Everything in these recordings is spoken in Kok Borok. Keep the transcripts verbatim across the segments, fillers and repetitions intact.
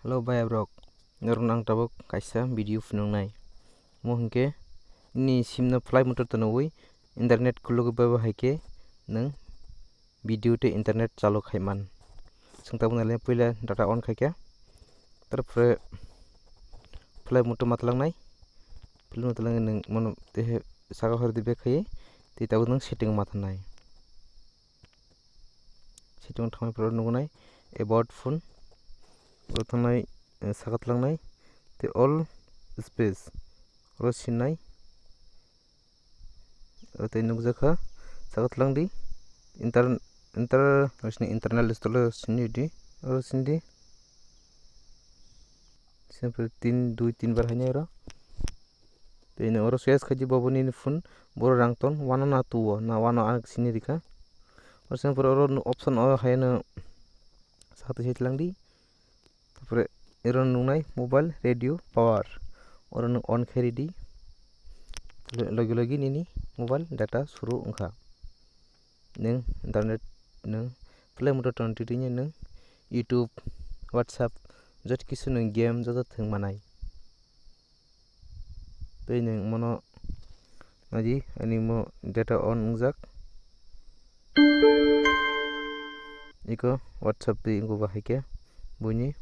Hello bhai rok, norok ang tabuk kaisa video phunuknai. Mo hinkhe nini sim no flight mode o tonwi internet khulugwi bai bo hai khe nwng video tei internet chalu khai man. Chwng tabuk nai le puila data on khai khe, tarpore flight mode o ma twlangnai. Flight mode o twlangwi nwng mono tei saka hor di back khai tei tabuk nwng setting o ma thangnai. Setting o thangwi phuru nugunai about phone. Oro thangnai, eh, saka twlangnai tei all space oro sinai. Oro tei nukjakha saka twlangdi inter-, inter-, internal display o sindi oro sindi. Sini phuru tin, dui, tin bar haino oro. Tei oro choice khaidi bo bo nini phone, boro rang ton one o na two o, na one o ang sini rikha. Oro sini pore oro option o hai no saka twi se twlang di. Tapore oro nungnai mobile radio power. Oro nwng on khe ridi. Logi logi nini mobile data suru wngkha. Nwng internet nwng flight mode o tong twi twi nwng YouTube, WhatsApp, joto kisu nwng game joto thwng manai. Tei nwng mono naidi ani mo data on wngjak. Iko WhatsApp twi wngkha bo hai khe buini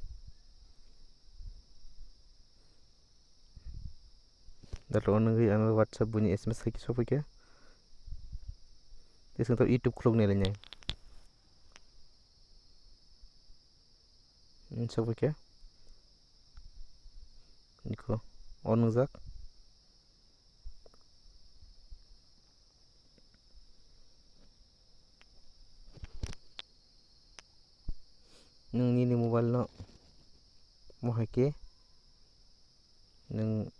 data on wngwi ano WhatsApp buini S M S hai khe sophaikha. Tei chwng tabuk YouTube khuluk nai lainai. Sophaikha. Iko on wngjak. Nwng nini mobile no mo hai khe nwng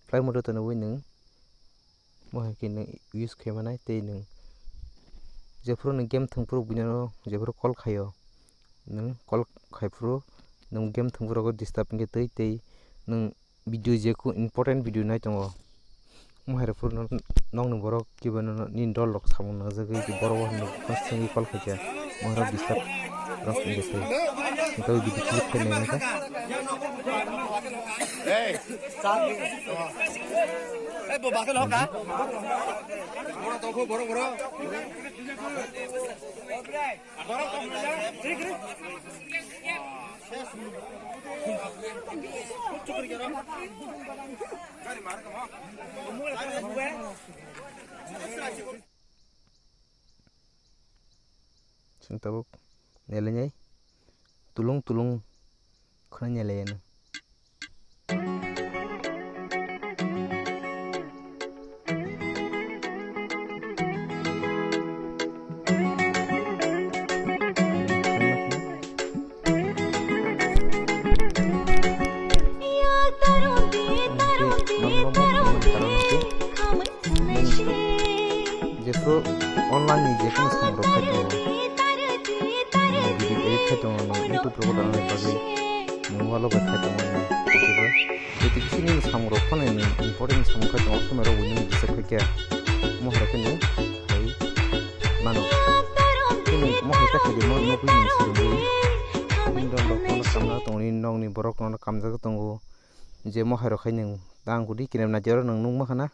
flight mode o tonwi nwng mo hai khe nwng use khai manai tei nwng jephuru nwng game thwngphuru buino jephuru call khaio nwng call khaiphuru nwng game thwngphuru rogo disturb wngkhe twi tei nwng video jeku important video nai tongo. Mo hai rok phuru nokni borok kiba nini dol rok samung nangjagwi borok o hinwi phone swngwi call khaikha. Mo hai rok disturb rok wngya se. Hwnkhe o video clip khe naina khe. Chwng tabuk nailainai tulung tulung khwnai nailaiyano. Jephru online ni jephru samung rok khai tongo, video edit khai tongo, YouTube rogo dana bagwi nwng walo bai khai tongo, jodi kisi nini samung rok phano nini important samung khai tongo, o somoi rok bo nini disturb khai khe, mo hai khe nwng khai mano. Nini mo hai ta khaidi mo nugwi nwng swrwngwi nini dol rok phano kamjak tongo, nini nokni borok rok phano kamjak tongo, je mo hai rok khai nwng tang kudi kinam naidi oro nwng nukma khana.